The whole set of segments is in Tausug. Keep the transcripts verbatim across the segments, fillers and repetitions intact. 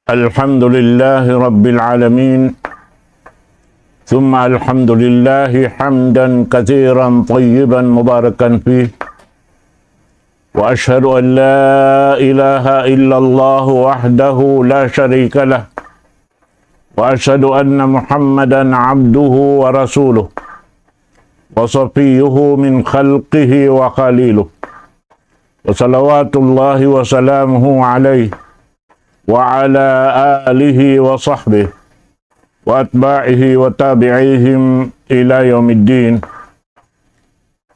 الحمد لله رب العالمين، ثم الحمد لله حمدا كثيرا طيبا مباركا فيه، وأشهد أن لا إله إلا الله وحده لا شريك له، وأشهد أن محمدا عبده ورسوله، وصفيه من خلقه وخليله، وصلوات الله وسلامه عليه وعلى آله وصحبه وأتباعه وتابعيهم إلى يوم الدين.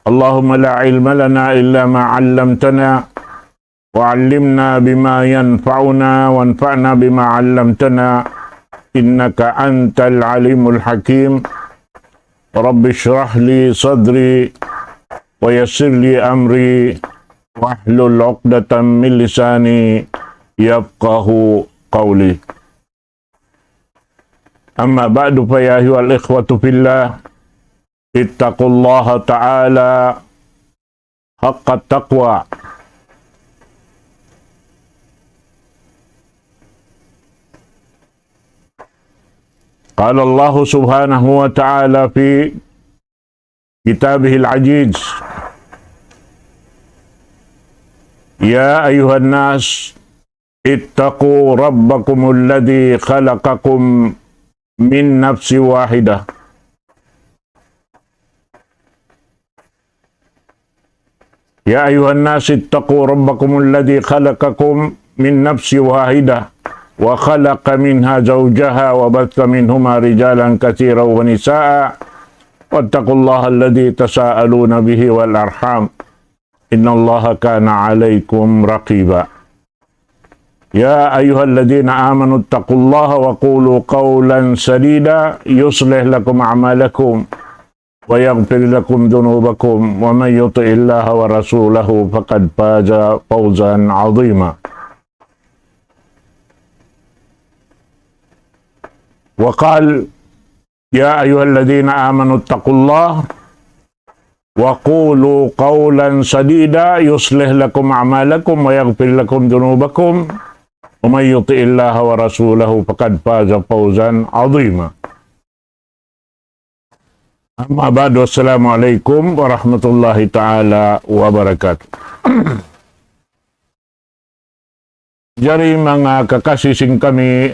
اللهم لا علم لنا إلا ما علمتنا، وعلمنا بما ينفعنا، وانفعنا بما علمتنا، إنك أنت العليم الحكيم. رب اشرح لي صدري، ويسر لي أمري، واحلل عقدة من لساني يفقه قولي. أما بعد، فيا أيها الإخوة في الله، اتقوا الله تعالى حق التقوى. قال الله سبحانه وتعالى في كتابه العزيز: يا أيها الناس اتقوا ربكم الذي خلقكم من نفس واحدة. يا أيها الناس اتقوا ربكم الذي خلقكم من نفس واحدة وخلق منها زوجها وبث منهما رجالا كثيرا ونساء واتقوا الله الذي تساءلون به والأرحام إن الله كان عليكم رقيبا. يا أيها الذين آمنوا اتقوا الله وقولوا قولا سديدا يصلح لكم أعمالكم ويغفر لكم ذنوبكم ومن يطع الله ورسوله فقد فاز فوزا عظيما. وقال: يا أيها الذين آمنوا اتقوا الله وقولوا قولا سديدا يصلح لكم أعمالكم ويغفر لكم ذنوبكم ومن يطع الله ورسوله فقد فاز فوزا عظيما. أما بعد، السلام عليكم ورحمة الله تعالى وبركاته. Jari manga kakasi sin kami,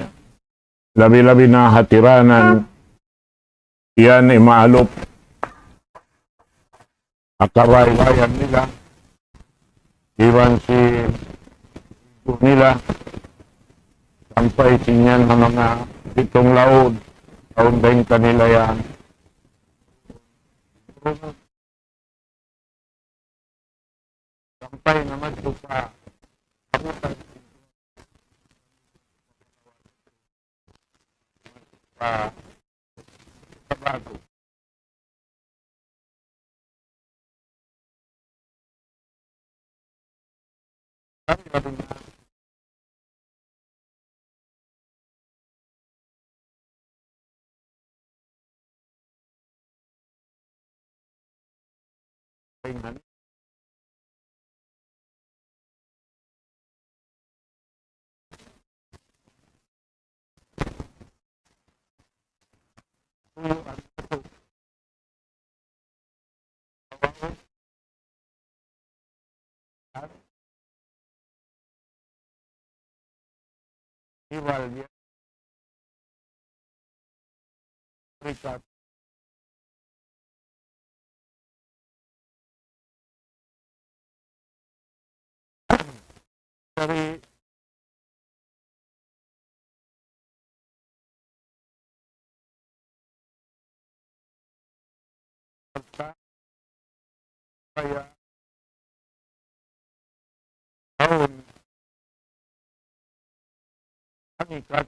labi-labi na hatiranan, yan imaalup ha kabaybayan nila, iban sin nila, sampay sin yan ha manga pitung laud, laud dayn kanila yan. Sampay na madtu pa, pa, pa bago. Iwal niya. Richard. Dari Kaya, awn pangkat